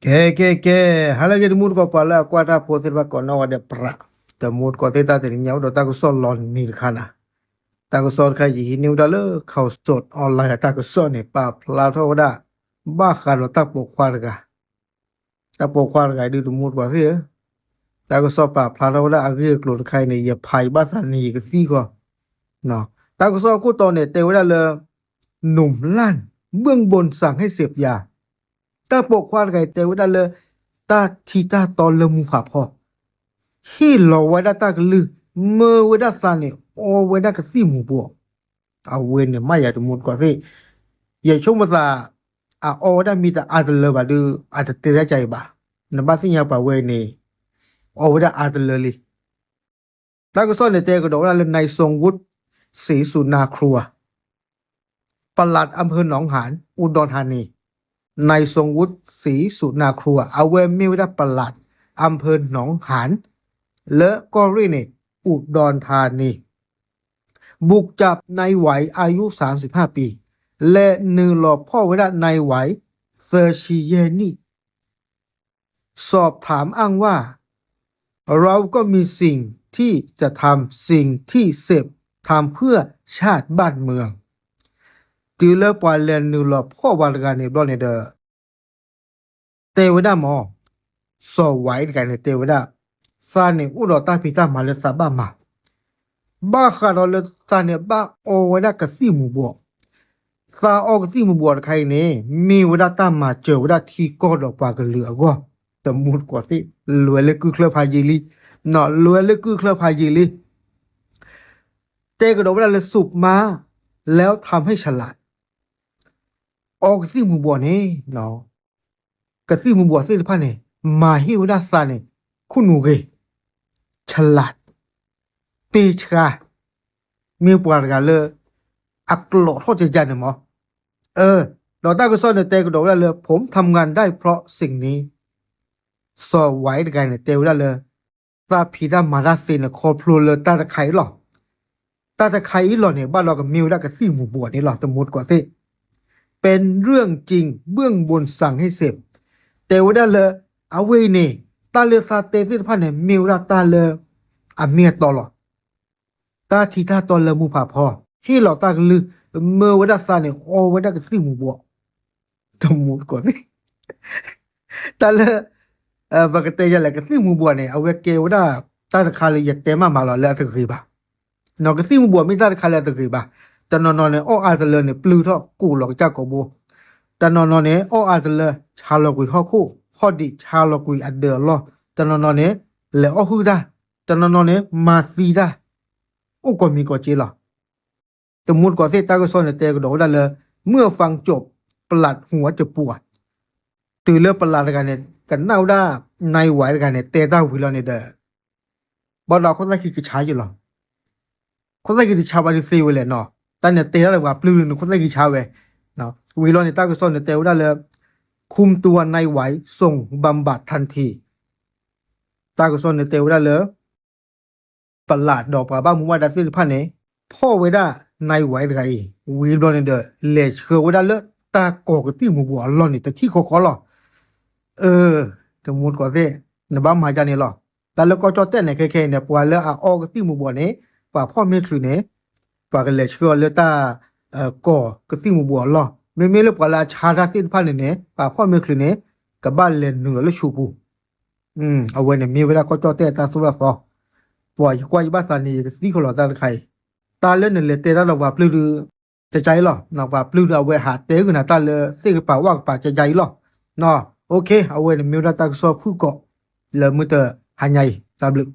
ကဲ ကဲ ကဲ, ဟါလၢအဂ့ၤ တမူတကိး ပှၤလၢအကွၢ်တၢ်ဖိသ့ၣ်တဖၣ် ကိးနီၢ်ဂၤဒဲး ပြး, တမူတကိးသ့ၣ် တၢ်တနံၤညါအိၣ်ဒီးတၢ်ကစီၣ်လီၤနံၤတခါနၤ, တၢ်ကစီၣ်တခါ ယဟံးန့ၢ်ဝဲဒၣ်လၢ Khaosod Online အတၢ်ကစီၣ်န့ၣ် ပာ်ဖျါထီၣ်ဝဲဒၣ် ဘၣ်ဃးဒီးတၢ်ပိာ်ခွါတဂၤ, တၢ်ပိာ်ခွါတဂၤဒုး တမူတကိးသ့ၣ်ဧၢ, တၢ်ကစီၣ်ပာ်ဖျါထီၣ်ဝဲဒၣ် အဂ့ၢ်အကျိၤတခါအံၤန့ၣ် ယဖးယဘၣ်သးန့ၣ် ယကသံၣ်ဃီ, တၢ်ကစီၣ်အခိၣ်တီန့ၣ် တဲဝဲဒၣ်လၢ หนุ่มล่าน เบื้องบนสั่งให้เสพยา, တၢ်ပိာ်ခွါတဂၤအံၤ တဲဝဲဒၣ်လၢ တၢ်ထံတၢ်တီလၢမူဖးဖီ, ဟ့ၣ်လီၤဝဲဒၣ်တၢ်ကလုၢ်, မၢဝဲဒၣ်သးန့ၣ် အီဝဲဒၣ်ကသံၣ်မူၤဘှီး, အဝဲန့ၣ် မ့ၢ်ယၤ တမူတကိးသ့ၣ်, ယဆိကမိၣ်သး အအီဝဲဒၣ်မ့ၢ်တအါတလၢဘၣ်ဒီး အတတဲဒၣ်ကါအံၤဘၣ်, နဘၣ်သ့ၣ်ညါပှၤဝဲန့ၣ် အီဝဲဒၣ်အါတလၢလံ. တၢ်ကစီၣ်န့ၣ် တဲကဒီးဝဲဒၣ်လၢ นายทรงวุฒิ ศรีสุนาครัว ปลัดอำเภอหนองหาน อุดรธานี, นายทรงวุฒิ ศรีสุนาครัว အဝဲမ့ၢ်ဝဲဒၣ် ปลัดอำเภอหนองหาน လၢကီၢ်ရ့ၣ်န့ၣ် อุดรธานี บุกจับนายไหว อายุ สามสิบห้าปี လဲၤနုာ်လီၤဖီၣ်ဝဲဒၣ် นายไหว သၢဆံယဲၢ်နံၣ် สอบถามอ้างว่า เราก็มีสิ่งที่จะทำ สิ่งที่เสพ ทำเพื่อชาติบ้านเมือง တုၤလၢပှၤလဲၤနုာ်လီၤဖီၣ်ဝဲတဂၤန့ၣ်ဘျီန့ၣ်ဒီး တဲဝဲဒၣ်မ့ၢ် စီၤဝဲတဂၤန့ၣ် တဲဝဲဒၣ် သးန့ၣ်အိၣ်ဒီးတၢ်ဖံးတၢ်မၤလၢသးဘၣ်မၤ ဘၣ်ဃးဒီးလၢသးန့ၣ်ဘၣ်အီဝဲဒၣ်ကသံၣ်မူၤဘှီး, သးအီကသံၣ်မူၤဘှီးတခါအံၤန့ၣ် မ့ၢ်ဝဲဒၣ်တၢ်မၤစၢၤဝဲဒၣ်ထံကီၢ်ဒီးပှၤကလုာ်အဂီၢ်, တမူတကိးသ့ၣ် လဲၤလၢကုၢ်ချၢဖးယံာ်လံ, လဲၤလၢကုၢ်ချၢဖးယံာ်လံ, တဲကဒီးဝဲဒၣ်လၢ สูบม้าแล้วทำให้ฉลาด အီကသံၣ်မူၤဘှီးန့ၣ် ကသံၣ်မူၤဘှီးသ့ၣ်တဖၣ်န့ၣ် မၤဟ့ၣ်ဝဲဒၣ်သးန့ၣ် ခိၣ်နူာ်ဂ့ၤ, ฉลาด, ပ့ဆှါ, မ့ၢ်ပှၤတဂၤလၢ အကျိာ်ထီၣ်ကယၤန့ၣ်မ့ၢ်, ဒီးတၢ်ကစီၣ်န့ၣ် တဲကဒီးဝဲဒၣ်လၢ ผมทำงานได้เพราะสิ่งนี้ စီၤဝဲတဂၤန့ၣ် တဲဝဲဒၣ်လၢ သးဖံးတၢ်မၤတၢ်သ့န့ၣ် ခီဖျိလၢတၢ်တခါအံၤလီၤ. တၢ်တခါအံၤလီၤန့ၣ် ဘၣ်ဒီးကမ့ၢ်ဝဲဒၣ်ကသံၣ်မူၤဘှီးန့ၣ်လီၤ တမူတကိးသ့ၣ်, เป็นเรื่องจริง เบื้องบนสั่งให้เสพ တဲဝဲဒၣ်လၢ အဝဲအံၤန့ၣ် တၢ်လၢသးတဲသ့ၣ်တဖၣ်န့ၣ် မ့ၢ်ဝဲဒၣ်တၢ်လၢ အမ့ၢ်အတီလီၤ. တၢ်ထံတၢ်တီလၢမူဖးဖီ, ဟ့ၣ်လီၤတၢ်ကလုၢ်, မၢဝဲဒၣ်သးန့ၣ် အီဝဲဒၣ်ကသံၣ်မူၤဘှီး, တမူတကိးသ့ၣ်, တၢ်လၢ ပကတဲယၤလဲၣ် ကသံၣ်မူၤဘှီးန့ၣ် အဝဲကဲဝဲဒၣ် တၢ်တခါလၢယတဲမးမးလီၤလၢအတဂ့ၤဘၣ်. ကသံၣ်မူၤဘှီးမ့ၢ်တၢ်တခါလၢအတဂ့ၤဘၣ်. တနီၤနီၤန့ၣ် အီၣ်အါတလၢန့ၣ် ပျုၢ်ထီၣ်ကိၢ်လီၤကစၢ်ကိာ်ဘိ, တနီၤနီၤန့ၣ် အီၣ်အါတလၢ ဆါလီၤကွံာ်ဟီၣ်ခိၣ်, ဟီၣ်ဒံးဆါလီၤကွံာ်အဒၢးအလီၢ်, တနီၤနီၤန့ၣ် လဲၤအီၣ်ဟုၣ်တၢ်, တနီၤနီၤန့ၣ် မၤသံတၢ်, အိၣ်ကိးမံၤကိးက့လီၤ. တမူတကိးသ့ၣ် တၢ်ကစီၣ်န့ၣ် တဲကဒီးဝဲဒၣ်လၢ เมื่อฟังจบ ประหลัดหัวจะปวด တုၤလၢပလးတဂၤန့ၣ် ကနၣ်ဝဲဒၣ် นายไหว တဂၤန့ၣ် တဲတၢ်ဝံၤလီၤန့ၣ်ဒီး ဘၣ်ဒီးခိၣ်သၣ်ခံကဆါယလီၤ. ခိၣ်သၣ်ခံတဆါဘၣ်ဒုးသ့ဝဲလဲၣ်နီၤ, တၢ်န့ၣ်တဲတၢ်လၢပှၤပျုၢ်ဒုးန့ၣ် ခိၣ်သၣ်ခံဆါဝဲ, ဝံၤလီၤန့ၣ် တၢ်ကစီၣ်န့ၣ် တဲဝဲဒၣ်လၢ คุมตัวนายไหว ส่งบำบัดทันที တၢ်ကစီၣ်န့ၣ် တဲဝဲဒၣ်လၢ ပလးဒီးပှၤဘၣ်မူဘၣ်ဒါသ့ၣ်တဖၣ်န့ၣ် ဖီၣ်ဝဲဒၣ် นายไหว တဂၤအံၤ ဝံၤဘျီန့ၣ်ဒီး လဲၤဆှၢဝဲဒၣ်လၢတၢ်ကိးကသံၣ်မူၤဘှီးအလီၢ်န့ၣ် တထံၣ်ဃီဃီလီၤ. အၢ တမူတကိးသ့ၣ် နဘၣ်မၤဒ်န့ၣ်လီၤ. တၢ်လၢကီၢ်ကၠီၣ်တဲၣ်န့ၣ် ခဲခဲအံၤန့ၣ် ပှၤလၢအအီကသံၣ်မူၤဘှီးန့ၣ် ပှၤဖီၣ်မ့ၢ်ချုးန့ၣ် ပှၤကလဲၤဆှၢအီၤလၢတၢ် ကိးကသံၣ်မူၤဘှီးအလီၢ်, မ့မ့ၢ်လၢပှၤလၢအဆါတၢ်သ့ၣ်တဖၣ်န့ၣ်န့ၣ် ပှၤဖီၣ်မ့ၢ်ချုးန့ၣ် ကဘၣ်လဲၤနုာ်လီၤလၢဆူးပူၤ အဝဲန့ၣ်မ့ၢ်ဝဲဒၣ်ကီၢ်ကၠီၣ်တဲၣ်တၢ်သိၣ်တၢ်သီ, ပှၤယကွၢ်ယဘၣ်သးန့ၣ် ယကသံၣ်ဃီလီၤတၢ်တခါအံၤ, တၢ်လၢနလဲၤတဲတၢ်ဒီးပှၤပျုၢ်ဒုး ကကါအံၤလီၤ. ပှၤပျုၢ်ဒုးအဝဲဟးတဲဂုာ်နၤတၢ်လၢသ့ၣ်ကပၤဝၣ်ကပၤကကါအံၤလီၤ. အဝဲန့ၣ်မ့ၢ်ဝဲဒၣ်တၢ်ကစီၣ်ဖုၣ်ကိာ် လၢမုၢ်တဟါညါအံၤ တၢ်ဘျုး